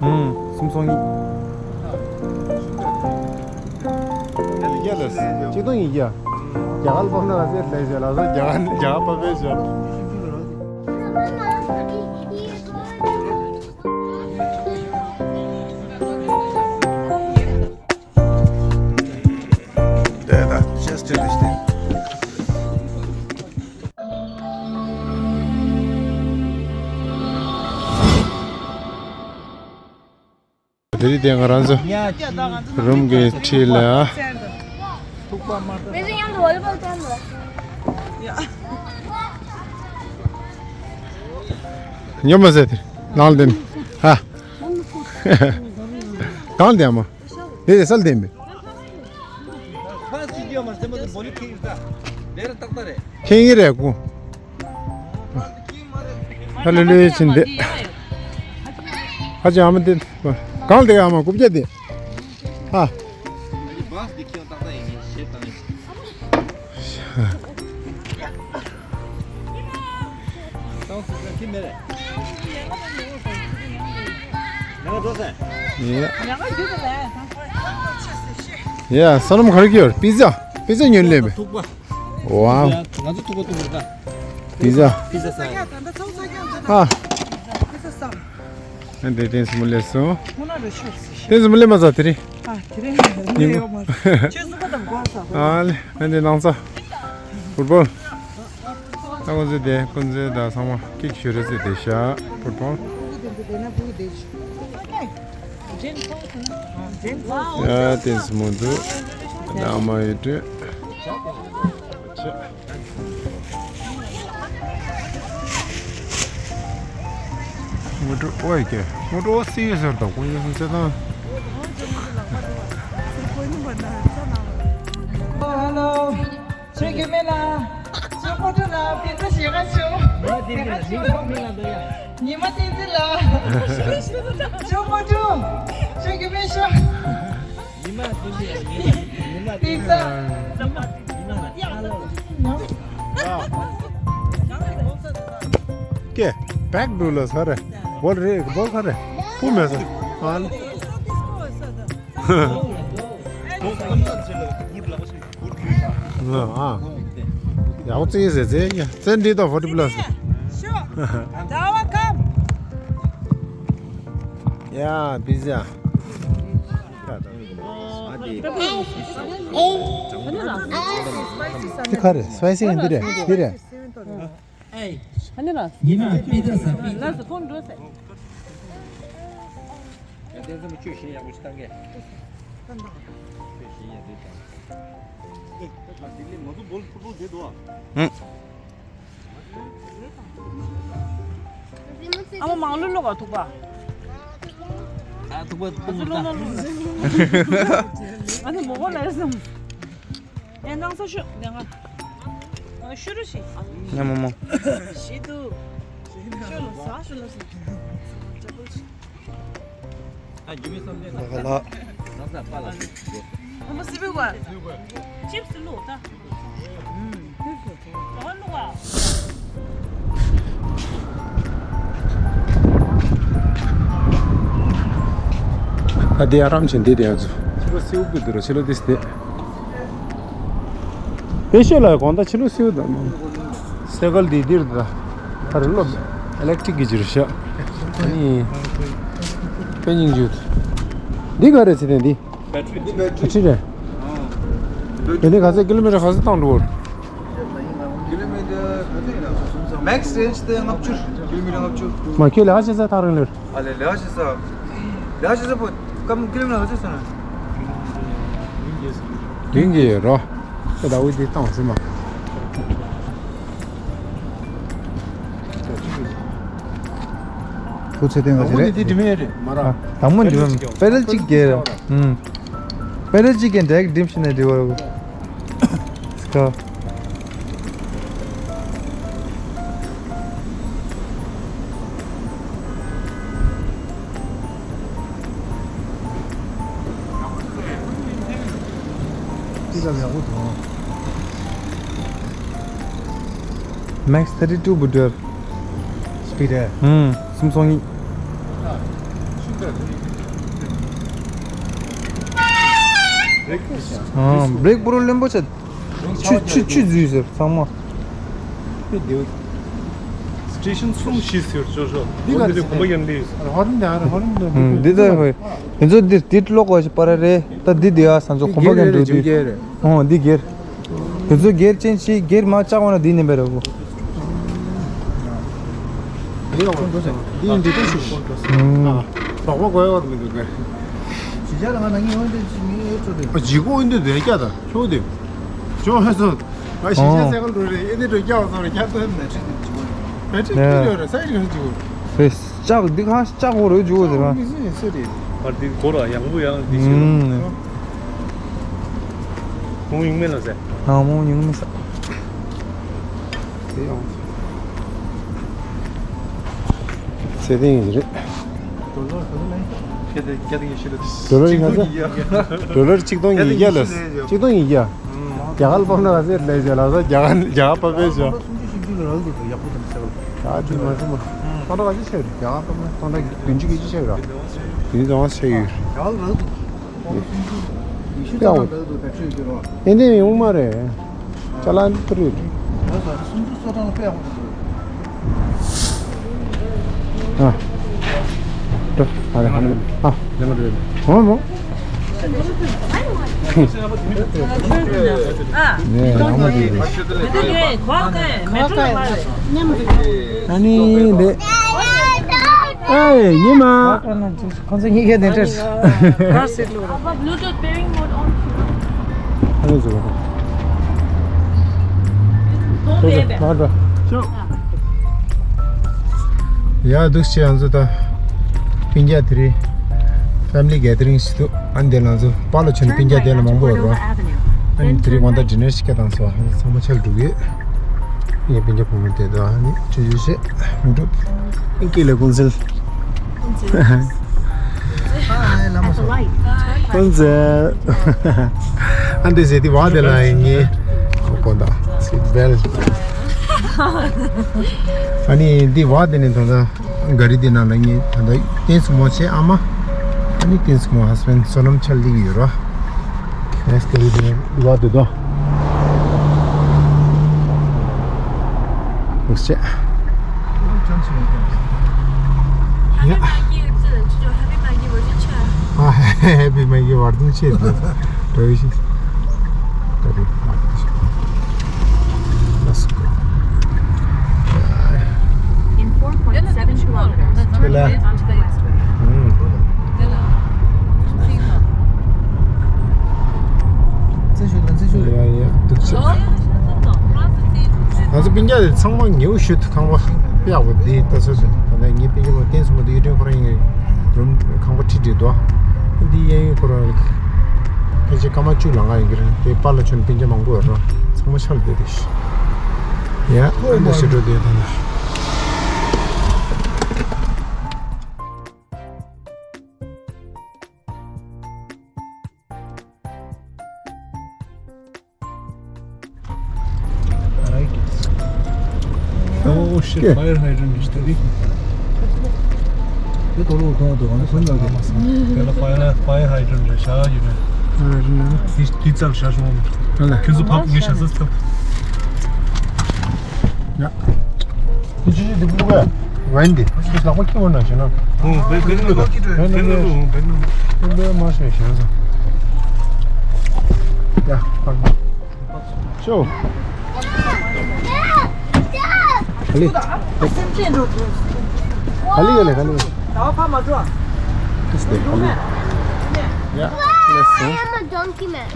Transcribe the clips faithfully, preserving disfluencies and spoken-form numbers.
ཧུམ། སུམ་སོང་གཉིས། ཡིན་རྒྱུ་ལ། ཆིག་སྟོང་ཡིན་རྒྱུ། རྒྱ་གར་ལ་ཕབ་ན་ག་ཚད་ལས་བྱས་ལ་སོགས་རྒྱ་གར་རྒྱ་གར་ཕབ་པའི་ཞབས། དེ་རིང་དེ་ང་རང་ཚོ་རུམ་གྱི་འཁྲིས་ལ། ཉོ་མ་ཟེར་དེ་ནང་ལ་དེ་ནི་ཧ། གང་དེ་ཨ་མ། དེ་དེ་སལ་དེ་མི། ཁྱེད་ཡིན་རེད་ཀུ། ཧ་ལས་ལས་ཕྱིན་དེ། ཧ་ཅང་ཨ་མ་དེ། གང་དེ་ཨ་མ་རྐུབ་བཀྱག་དེ། ཧ། ཡ། ཡ། བསོད་ནམས་ག་རེ་ཁྱེར་ཡོད། པི་ཛ། པི་ཛ་ཉོས་སླེབས་པས། ཐུག་པ། ཝའོ། ང་ཚོ་ཐུག་པ་ཐུག་པ་རེད་ད། པི་ཛ། པི་ཛ་ཟ། ཨ། ཨ་འདྲེ་བསྟན་སྲིན་མོ་སླེབས་སོང་། བསྟན་སྲིན་མོ་སླེབས་མ་ཚར་དེ་རིང་། ཨ་དེ་རིང་སླེབས་ཡོད་མ་རེད། ཁྱོད་གསུམ་པ་དང་གོ་ས་གོ། ཨ་ལེ། ཨ་འདྲེ་ནང་ས། ཕུཊ་བོལ། ད་ཁོང་ཚོས་དེ་ཁོང་ཚོས་ད་ཚང་མ་ཀིག་ཞུ་རེ་ཟེར་དེ་ཤ་ཕུཊ་བོལ། ཡ་བསྟན་སྲིན་མོ་འདུག་ད་ཨ་མ་ཡོད་དུས། ངོ་སྤྲོད་ཨོ་ཡ་ཀྱེ། ངོ་སྤྲོད་ཨོ་སི་ཡོད་ཟེར་དང་ཁོང་ཡོད་སོང་ཟེར་དང་། ཧེ་ལོ། ཆོས་རྒྱུད་སྨན་ལ། ཆོས་པོ་ཏྲུ་ལ་པི་ཙ་ཞེ་ཁ་ཆུ། ཉི་མ་བསྟན་འཛིན་ལ། ཆོས་པོ་ཏྲུ། ཆོས་རྒྱུད་སྨན་ཤོག་པི་ཙ། ཀེ། བེག་འགྲོ་ལ་ས་རེ། བོལ་རེ་བོལ་ས་རེ། བུ་མེད་ས། ཨ་ལ། ཨ། ཡག་པོ་བརྩིས་ཟེར་ཟེར་ཡ། བཙན་འདྲི་དང་ཕོར་ཊི་པི་ལ་སི། ཤོག་ཟླ་བ་ཁམས། ཡ་པི་ཛ། འདི་ག་རེ། སི་པའི་སི་འདི་རེད། འདི་རེད། ཨ་ནི་ལ། ཉི་མ་པི་ཙ་ཟ་པི་ཙ། ལ་ཟ་ཁོང་འགྲོ་ཟེར། ཡ་བསྟན་འཛིན་མོ་ཁྱོད་ཞེ་ཡག་པོ་ཞིག་བཏང་གས། ཁྱོད་ཞེ་ཡག་དེ་བཏང་། ཨེ། ད་དེ་ལས་ང་ཚོ་བོལ་ཕུཊ་བོལ་དེ་འདུག་ཨ། ཧུམ། ཨ་མ་མང་ལོ་ལོག་ག་ཐུག་པ། ཨ་ཐུག་པ་ཐུག་པ། ང་ཚོ་མོ་གོ་ལ་སམ། ཨེ་ནང་ས་ཤོ་ནས་ང་། ང་ཤུ་རུ་ཤི། ཉ་མོ་མོ། ཤི་དུ། ཤོ་ལོ་ས་ཤོ་ལོ་ཤི། ཨ་རྒྱུ་མེད་བསམ་གཏན་ལ། ལ་ལ། ནང་ས་པ་ལ། ཨ་མ་སི་བི་བ། ཅིབ་སི་ལུག་ད། ཨུམ། ཅིབ་སི། ཨ་ལུག་བ། ད་དེ་ཨ་རམ་ཆེན་དེ་དེ་ཡང་ཚོ། ཕྱི་ལོ་སེའུ་བུ་དུ་ར་ཕྱི་ལོ་དེ་སྟེ། དེ་ཤོད་ལ་གོང་ད་ཕྱི་ལོ་སེའུ་དང་། སེ་གལ་དེ་དེར་ད། ད་རེ་ལོ། ཨི་ལེག་ཊིག་གི་ཇིར་ཤ། ཨ་ནི། པེ་ཉིང་ཇུ། འདི་ག་རེ་ཚེ་དེ་འདི། བེ་ཊི་རི། བེ་ཊི་རི་རེད། དེ་ནས་ག་ཚད་ཀི་ལོ་མི་ཊར་ག་ཚད་བཏང་འགྲོ་བར། ཀི་ལོ་མི་ཊར་ག་ཚད་ཡིན་ན། མེག་སི་རེན་ཇི་དེ་ལྔ་བཅུ། ཀི་ལོ་མི་ཊར་ལྔ་བཅུ། མ་ཁྱོད་ལ་ཨ་ཅེ་ས་ཐག་རིང་ལེར། ཨ་ལེ་ལེ་ཨ་ཅེ་ས། ལེ་ཨ་ཅེ་ས་པོ་ཀམ་ཀི་ལོ་མི་ཊར་ག་ཚད་སོང་ན། བདུན་གྱི་རོ། ཁྱོད་ད་འུ་དེ་བཏང་ཟིན་མ། ཁུ་ཚེ་ཏན་ག་ཚད་རེད། འདི་དྲི་མེད་རེད་མ་ར། དང་མོ་འདི་པེ་རལ་གཅིག་གི་ར། ཨུམ། པེ་རལ་གཅིག་གི་འདྲེག་འགྲིམ་ཤི་ན་འདི་བར། སྐ། ཏི་ལ་ཡག་པོ་འདུག Max thirty two བུ་སྒྲོལ། སྤི་རེད། ཧུམ། སུམ་སོང་གཉིས། ཨ། བྷེ་རེག་པོ་རོ་ལེན་པོ་ཆེ། ཆུ་ཆུ་ཆུ་འཛུལ་ཟེར་ཚང་མ། སི་ཊེ་ཤན་གསུམ་བཞི་ཟེར་ཅོ་ཅོ། འདི་ག་འདི་གོམ་པ་ཡན་ལི། ཧོ་རིན་དེ་ཧོ་རིན་དེ། འདི་ད་ཧོ། དེ་ཚོ་འདིར་དེ་ལོག་གོ་ཞིག་པ་ར་རེད། ད་འདི་འདི་ཨ་ས་ཚོ་གོམ་པ་ཡན་འགྲོ་དུས། ཨོ་འདི་སྒེར། དེ་ཚོ་སྒེར་ཅན་ཞིག་སྒེར་མ་བཅག་འོ་ན་འདི་ནས་འབད་ར་གོ། འདི་ཡང་འདི་འདྲ་ཞིག་ཨུམ། རོགས་པ་དགོས་ཡོད་མི་འདུག་གས། ཞི་ཅག་ལ་ང་ན་ངའི་འོན་ཏེ་ཅི་མི་ཨེ་ཚོ་དེ། ཨ་ཇི་གོ་འོན་ཏེ་དེ་སྐྱ་ད་ཁྱོད་དེ། ཇོ་ཧེ་སོ། ང་ཞི་ཅག་ཨོ་སེ་གལ་འགྲོ་རེད་ཨེ་དེ་འགྲོ་སྐྱ་བ་སོ་རེད་སྐྱ་ཏོན་ནས་ཁྲིད་དེ་ཇི་གོ་རེད། ཨེ་ཁྲིད་ཁྱོད་ཡོད་རེད་ས་ཡི་ཁྲིད་ཇི་གོ་རེད། ཨེ་ལྕགས་འདི་གང་ལྕགས་གོ་རོ་ཇུ་ཟེར་བ། མི་སྲིད་ཡིན་སྲིད་རེད། ཨ་འདི་གོ་ར་ཡང་བུ་ཡང་འདི་ཞིག་ཨུམ། མོ་ཡིན་མེད་ལ་ཟེར། ཨ་མོ་ཡིན་མེད་ཟེར། དེ་ཡང་། ཚེ་ཏན་ཡིན་རེད། ཌོ་ལར་ཡིན་ག་ས། ཌོ་ལར་གཅིག་སྟོང་ཉིས་བརྒྱ་ལ། གཅིག་སྟོང་ཉིས་བརྒྱ། རྒྱ་གར་ལ་ཕབ་ན་ག་ཚད་ལས་བྱས་ལ་ས་རྒྱ་གར་རྒྱ་གར་ཕབ་པས་ཤོག་ད་དེ་མ་སྲིད་མོ། སྟོང་ཕྲག་ག་ཚོད་ཆགས་ཡོད་རྒྱ་གར་ཕབ་ན་སྟོང་ཕྲག་བདུན་ཅུ་གྱ་གཅིག་ཆགས་ཡོད་ར། བདུན་ཅུ་ཙམ་ཆགས་ཡོད། ཡ། ཨེ་འདི་ཡོང་མ་རེད། ཅ་ལག་འདི་རེད། ཨ། ཏོ། ཨ་རེ་ཧ་ལེ། ཨ། ཡང་རེད། ཧོ་མོ། ནས་ཨ་མ་དེ་རེད། ཨ་ནི་འདི། ཨེ་ཉི་མ། ཁོང་ཚོ་གཉིས་ཀའི་དེ་འདྲ། Bluetooth pairing mode on. ཨ་ནི་ཟེར་བ། ཡ་འདུག་སེ་ང་ཚོ་ད་སྤུན་ཀྱག་དེ་རིང་family gathering ཞིག་འདུག་ཨ་ནི་དེ་ང་ཚོ་པཱ་ལོ་ཆེན་སྤུན་ཀྱག་དེ་ལ་མང་པོ་ཡོད་རེད་བ། ཨ་ནི་དེ་རིང་ང་ད་dinner ཞིག་བསྐྱལ་བཏང་སོང་། ཨ་ནི་ཚང་མ་ཆ་ལ་འགྲོ་གི་ཡོད། ངའི་སྤུན་ཀྱག་བུ་མོ་དེ་དང་ཨ་ནི་ཆུང་ཆུང་བཤད་མི་འགྲོ། ཨིན་སྐད་ལ་ཀུན་གསལ། ཀུན་གསལ། ཨ་འདི་ཟེར་དེ་བ་དེ་ལ་ངའི་ཁོ་ད་seat belt། ཨ་ནི་འདི་བ་དེ་ནི་ད་ལྟ་ག་རི་དེ་ནང་ལ་ངའི་ད་ལྟ་བསྟན་སྲུང་མོ་ཆེ་ཨ་མ། ཨ་ནི་བསྟན་སྲུང་མོ་husband བསོད་ནམས་ཆ་ལི་ཡོད་ར། ཨེ་སྐད་རི་དེ་ནི་བ་དེ་དོ། ཨོ་ཤེ། Happy Maggie, ཨ། Happy Maggie བར་དུ་ཆེ་དེ། དྲོ་ཡི་ཤིག Let's go. In four point seven kilometers, turn right onto the west. ང་ཚོ་སྤུན་ཀྱག་དེ་ཚང་མ་ཉེའུ་ཤུད་ཁང་པ་གཡག་པོ་དེ་ལྟ་ཚོད་དེ། ད་ལྟ་ངའི་སྤུན་ཀྱག་པ་བསྟན་སྲུང་མོ་དེ་ཡུལ་ཁྲིམས་ཁོ་རང་ཡིན། རུམ་ཁང་པ་ཁྲི་བྲིས་འདུག་འདི་གཡས་གཡོན་ཁོ་རང་ཕལ་ཆེར་སྐར་མ་བཅུ་ལང་ག་ཡིན་གྱི་རེད། དེ་པཱ་ལོ་ཆེན་སྤུན་ཀྱག་མང་པོ་ཡོད་རེད། ཚང་མ་ཆ་ལ་བསྡད་དེ། ཡ་ཨ་འདི་ཞིག་འགྲོ་དེ་ད་ལྟ། Oh shit, fire hydrant is steady. དེ་དོ་ལོ་གང་དུ་གང་སོང་ལ་གི། དེ་ལ་fire fire hydrant རེད་ཤག་ཡིན་ནས། དེ་དེ་ཙམ་ཤ་ཤོང་། ཁྱོད་ཚོ་ཕབ་ངས་ཤ་ཚ་ཚ། ཡ། དེ་ཅི་ཅི་དེ་བུ་ག་ཝན་དེ་ཁྱོད་ལག་པ་ཁྱི་བོ་ན་ཞེ་ན། ཨོ་བེ་བེ་ནུ་དོ། བེ་ནུ་བེ་ནུ་བེ་ནུ་མ་ཤེས་ཞེ་ན། ཡ། ཤོ། ག་ལེ། ག་ལེ་ག་ལེ་ག་ལེ། ཡ། I am a donkey man.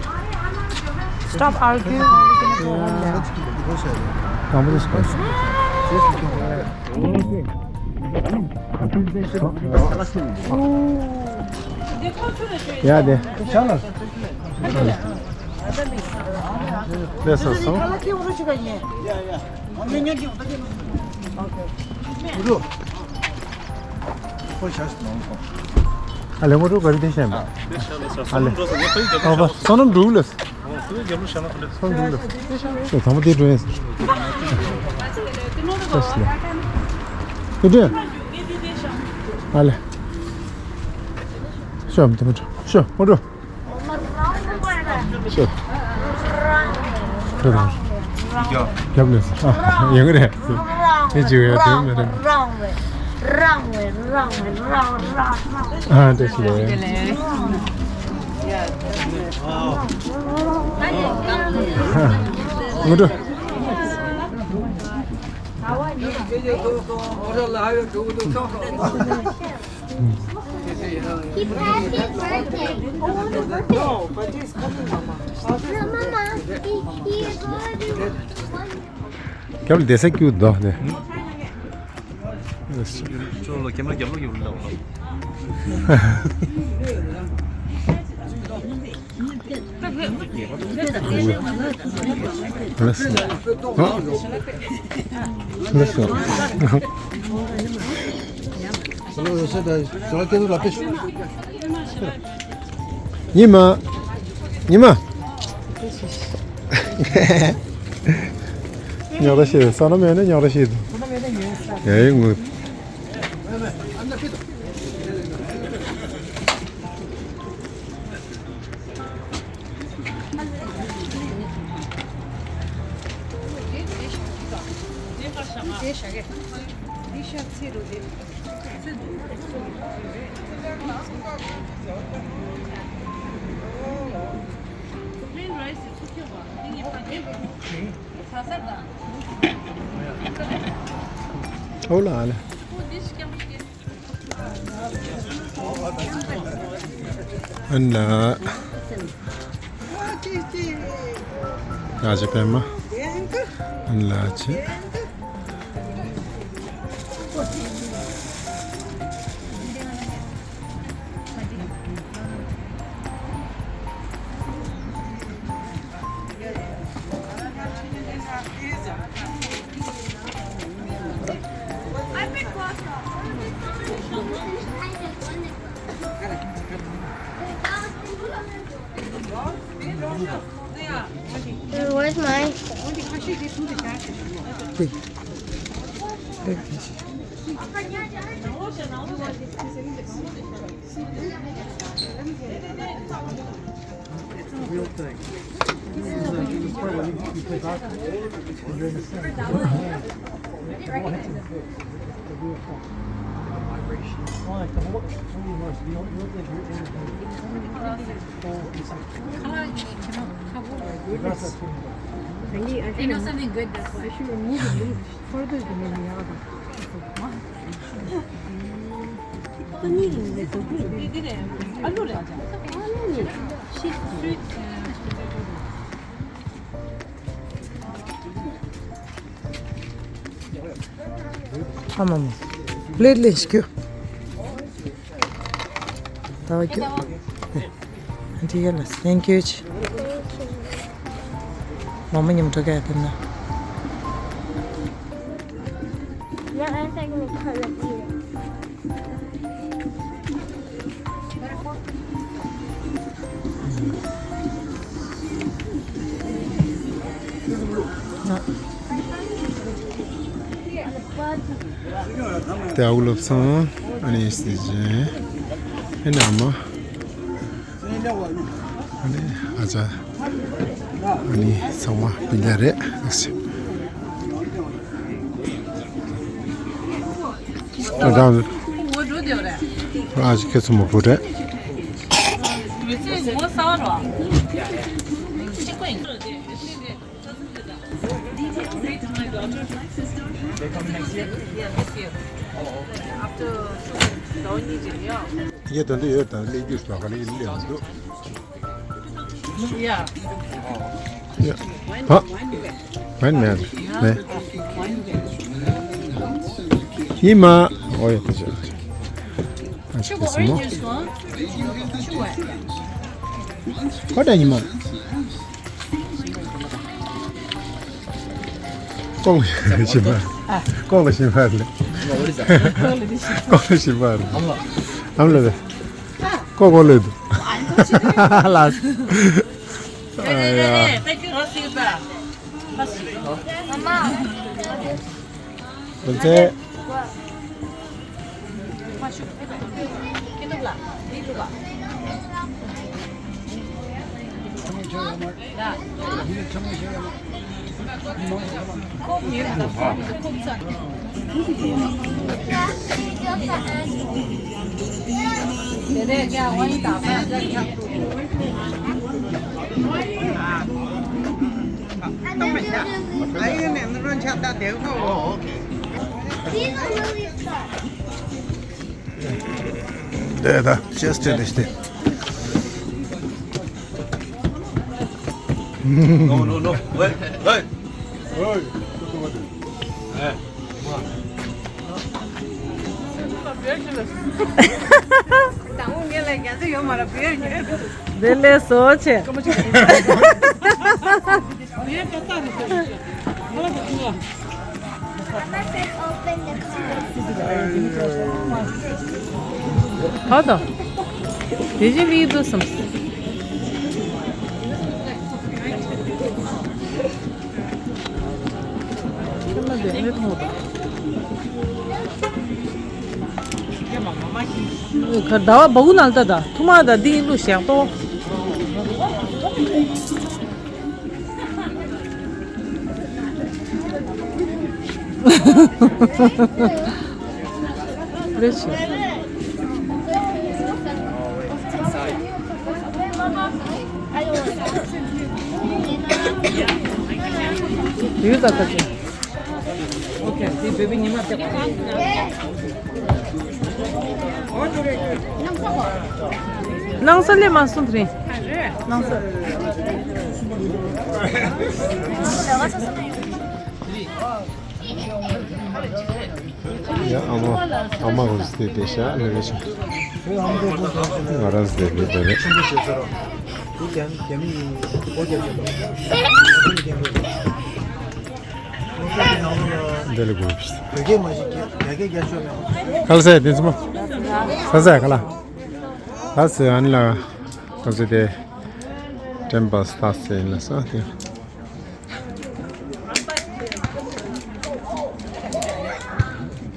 Stop arguing. ཡ་དེ། ལས་སོ་སོ། ཨ་ལེ་མོ་རུ་ག་རེ་དེ་བཤད་མ། ཨ་ལེ། ཨ་བ་སོ་ནམ་འགྲུག་ལེ། སོ་ནམ་འགྲུག་ལེ། ཚང་མ་དེ་འགྲོ་ཡིན། ཨ་ལེ། ཨ་ལེ། ཤོ་མི་ཐུབ་མི་འགྲོ། ཤོ་མོ་འགྲོ། ཤོ། ཤོ་རང་། རྒྱབ་ལས་སོ། ཨ་ཡང་རེད། དེ་ཅི་ཡོད་དེ་མི་རེད། ཨ་འདྲ་ཞིག་རེད། མོ་འགྲོ། He passed his birthday. Oh, the birthday. No, but he's coming, Mama. Mama, he, he is already one. རྒྱབ་ལ་བསྡད་ས་སྐྱིད་འདུག་ནས། ཁྱོད་ལ་ཁྱེད་མ་རྒྱབ་ལོག་ཡོད་ལ། ཉི་མ། ཉི་མ། ཉོག་ར་ཤེས། ས་ན་མེད་ན་ཉོག་ར་ཤེས་དང་། ཡ་ཡི་ངུ། ཨོ་ལ་ཨ་ལ། ཨན་ལ། ཡ་ཅེ་པད་མ། ཨན་ལ་ཅེ། Where's mine? Real thing. This is, uh, this is part where you, you take off. Like the whole, whole immersion. You don't, you don't think you're in the whole, it's like, that's that thing. You know something good, that's why. I should remove the leaf further than the other. ཨ་མ་མ། པླེཊ་ལེན་ཤིག་ཡོད། ད་བ་ཀྱོ། འདི་ག་ལ་thank you ཆེ། མ་མ་མཉམ་འགྲོ་ག་ཡ་དེ་ན། Yeah, I'm taking the color blue. ཏེ་ཨའུ་ལབ་སང་ཨ་ནི་སི་ཇེ་ཨེ་ནི་ཨ་མ། ཨ་ནི་ཨ་ཅག་ཨ་ནི་ཚང་མ་སྤུན་ཟླ་རེད། ཨ་ཅག་ཨ་ཅག་ཁྱེད་ཚོ་མ་བུ་རེད། ཡ་ད་འདི་ཡོད་ད་ལས་རྒྱུ་ཞོགས་ཀ་ལས་ལས་འདུག་ཡ། ཡ། ཧ། ཝན་མེད། མེད། ཡིན་མ། ཨོ་ཡ་ད་ཅི། ཨ་ཅི་སི་མོ། ཁོ་ད་ཡིན་མ། ལྐོག་ལ་ཤི་མ། ལྐོག་ལ་ཤི་མ་རེད། ལྐོག་ལ་ཤི་མ་རེད། ཨམ་ལ་བས། ལྐོག་ལྐོག་ལ་འདུག་ལ། ཨ་ཡ། ལོ་ཙེ། ཁྱེད་ལ་འདི་ལུག་པ། དེ་ད་ཅེས་ཏེ་དེ་སྟེ། No, no, no. Wait, wait. དེ་ལས་བཟོ་བྱེད། ཧ་དང་། དེ་བཞིན་ལི་དུ་སམ། ཁ་ཟླ་བ་བ་གུ་ནང་ལྟ་ད་ཐུ་མ་ད་འདི་ཡིན་ལུ་ཞག་ཏོ། རེད་ཤག་ཡུལ་ད་ད་ཅི། ཨོ་ཁེ། དེ་བེ་བི་ཉི་མ་བཏེག་པ། སྣང་ས་ལས་མ་སོང་དེ་རིང་། སྣང་ས། ཡ་ཨ་མ། ཨ་མ་གོ་སྟེ་དེ་ཤ་ལེ་རེ་ཤ། ང་རང་སྟེ་དེ་དེ་རེད། འདི་ལ་གོ་བྱེད། ག་ལ་སེ་དེ་ཚོ་མ། ས་ས་ག་ལ། ད་སེ་ཨན་ལ་ག་ཚོད་དེ་དྲན་པ་ས་སེ་ཡིན་ལ་ས་དེ།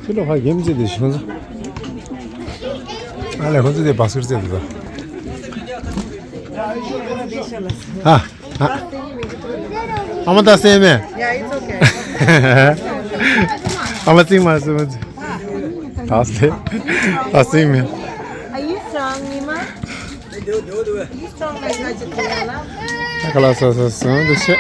ཁྱི་ལོ་ཧ་གེམ་ཙེ་དེ་ཤོང་ས། ཨ་ལེ་ཁོ་ཚོ་དེ་བ་སུར་ཙེ་དེ་ད། ཧ། ཨ་མ་ད་སེ་མེ། Yeah, it's okay. ཨ་མ་ཙིང་མ་སེ་མ་ཙི། ད་སེ། ད་ཙིང་མེ། Are you strong, Nima? Are you strong like Hajikala? ཨ་ཁ་ལ་སོ་སོ་སོ་འདི་ཤེ།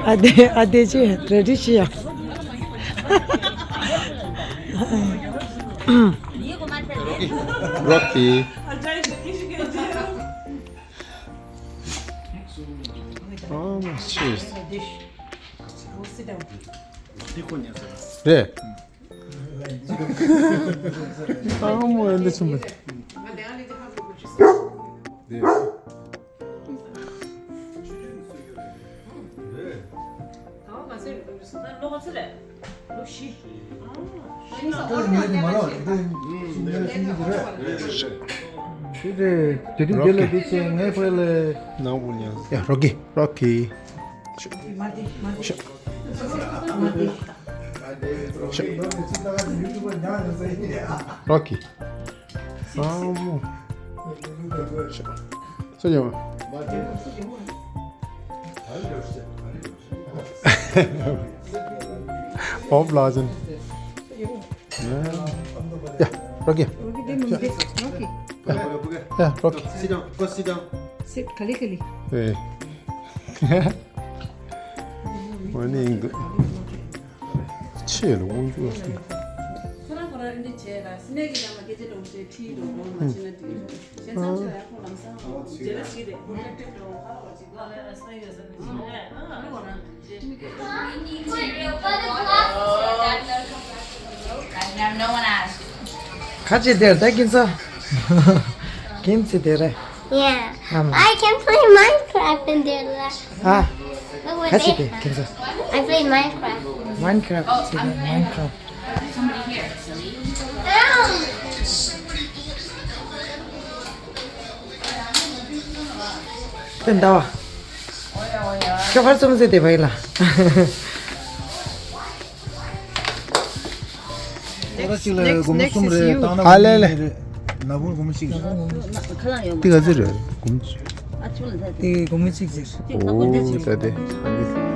ཨ་དེ་ཨ་དེ་ཅི་ཊེ་ཌི་ཤི་ཡ། རོ་ཀི། Oh, cheers. རེད། ཨ་མོ་ཨེ་འདི་ཆུང་མོ། རེད། ཤི་རེད། དེ་དུས་དེ་ལ་དེ་ཆེ་ངའི་ཕ་ལ། ནང་བུ་ཉག་ཡ་རོ་ཀི། རོ་ཀི། ཤ། ཤ། རོ་ཀི། ཨ་མོ། ཤ། སུ་ཡོང་། ཨོབ་ལ་ཅན། ཡ། རོ་ཀི། ཡ། རོ་ཀི། Sit down. Go sit down. Sit. ཁ་ལི་ཁ་ལི། ཨེ། ཨོ་ནི་ཡིན་འདུག་ཆེ་ལ་དབང་ཆུ་སོང་། ཁོ་རང་ཁོ་རང་འདི་བྱས་ལ་སི་ནེ་གི་ནང་ལ་སྐད་ཆ་འགྲོ་བྱས་ཁྲིད་འགྲོ་འགྲོ་མ་བྱེད་ན་འགྲིག་གི་རེད། བྱས་ཙང་ཆོས་ཡག་པོ་ལམ་སང་རྗེས་ལ་ཞིག་རེད། པོ་རོ་ཊེག་ཊིབ་འགྲོ་ཁ་ལ་བ་ཅིག་ག་ལ་ས་ཡོད་ས་ནས་ཞིག་རེད། ཨ་ཁོ་རང་། ཁ་ཅིག་དེར་ད་ཀིན་ས། ཀིན་ཙི་དེ་རེད། Yeah. Um, I can play Minecraft. I've been there last. ཨ། Look what ཁ་ཅིག་they དེ་ཁྱེད་ཚོ། I play Minecraft. Minecraft ཟེར་ན་Minecraft། དེ་འདྲ་བ། ཁྱོད་ཕར་ཙམ་ཟེར་དེ་བ་ཡིན་ལ། ཨོ་ར་གཅིག་ལ་སྒོར་མོ་གསུམ་རེད། བཏང་ན་ཨ་ལེ་ལེ། ན་བུན་སྒོར་མོ་གཅིག་རེད། ཏི་ག་ཚོད་རེད། སྒོར་མོ་གཅིག་ཏི་སྒོར་མོ་གཅིག་ཅིག་ཨོ་ད་དེ།